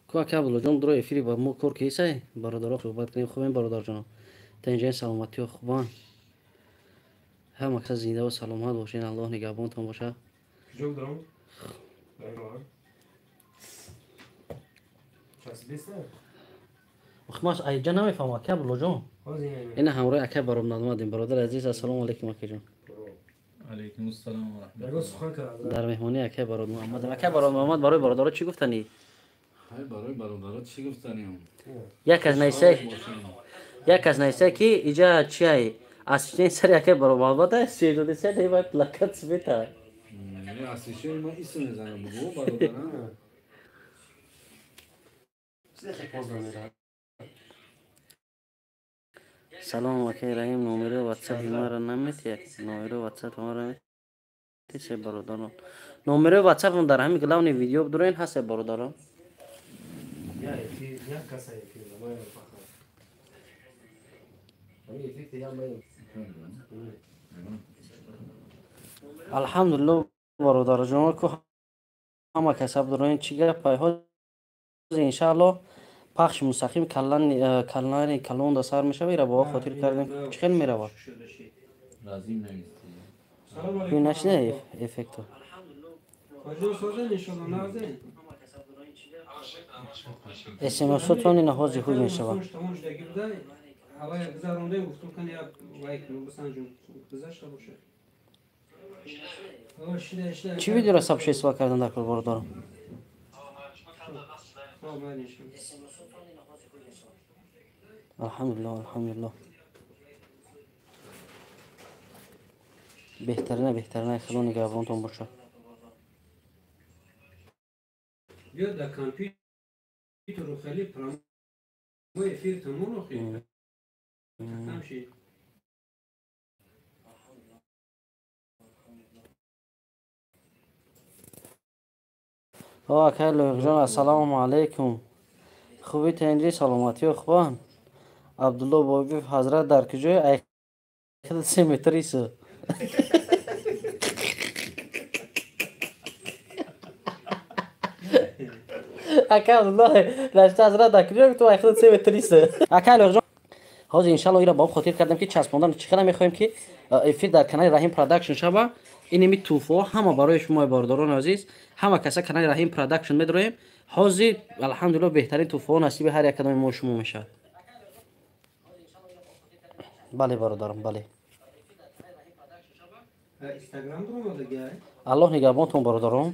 Ку ака Абдуллоҷон, дуро эфири ба мо кор кисай, бародаро суҳбат кунем. Хубем, бародарҷонам, та инҷои саломатиҳо хубан, ҳама кас зиндаву саломат бошед, Аллоҳ нигаҳбонтон бошад. Ман айҷа намефаҳмам, ака Абдуллоҷон. Ина ҳамроҳи ака Баром омадем. Бародари азиз, ассалому алайкум, акаҷон. Дар меҳмонии акай Барод Муҳаммадам. Акай Барод Муҳаммад, барои бародаро чӣ гуфтанӣ? Барои бародаро чӣ гуфтанем? Як аз наисае ки иҷа чиай, асшини сари акай Барод Муҳаммад седодеса вай плакат света. Асишини ма исм мезанам, бугу бародарам. Салом, акай Раҳим, номерои ватсапи маро наметиҳад? Номерои ватсапи маро наметиҳед, бародарон? Номерои ватсапам дар ҳамин главный видео дурен ҳаст, бародарон. Я эфир, я каса эфир, давай пока. Эфир я мы. Алҳамдулилло, бародарҷон, ку ҳама касаб дорен, чӣ гапай? Ҳозир, иншаалло, пахши мустақим калани калонда сар мешава. Ира бо хотир кардем, чӣ хел меравад? Разим нависти. Нашина эффекто. Куҷо созен, иншолло, нағзен? Смсотон ина ҳозир худ мешавад. Тамом шудаги буда, ҳавая гузарондем, гуфтум, кани як вай кунем, бисанҷум, гузашта бошад. Чӣ видеоро сабшества кардан дар кор, бародарам? Алҳамдулилло, алҳамдулилло, беҳтарина, беҳтарина, Худо нигаҳбонтон бошад. Биё дар компютеру хеле прямой эфир тамом охи кам шид. О, акай Лоиқҷон, ассалому алайкум, хуби, тенҷи, саломатиё хубан? Абдулло Бобиев, ҳазрат дар куҷое? Айхел 3 метрису. Ака Абдулло лашта, ҳазрат дар куҷое? Ту айхел 3 метрису. Акай Лоиқҷон, ҳозир, иншалло, ира ба хотир кардем, ки часпондан чӣ хела мехоҳем, ки эфир дар канали Раҳим Продакшн шава. Инеми тӯҳфаҳо ҳама барои шумо, бародарони азиз. Ҳама каса канали Раҳим Продакшн медроем. Ҳозир, алҳамдулилло, беҳтарин тӯҳфаҳо насиби ҳар як кадоми мо шумо мешавад. Бале, бародарам, бале. Аллоҳ нигаҳбонтон, бародарон.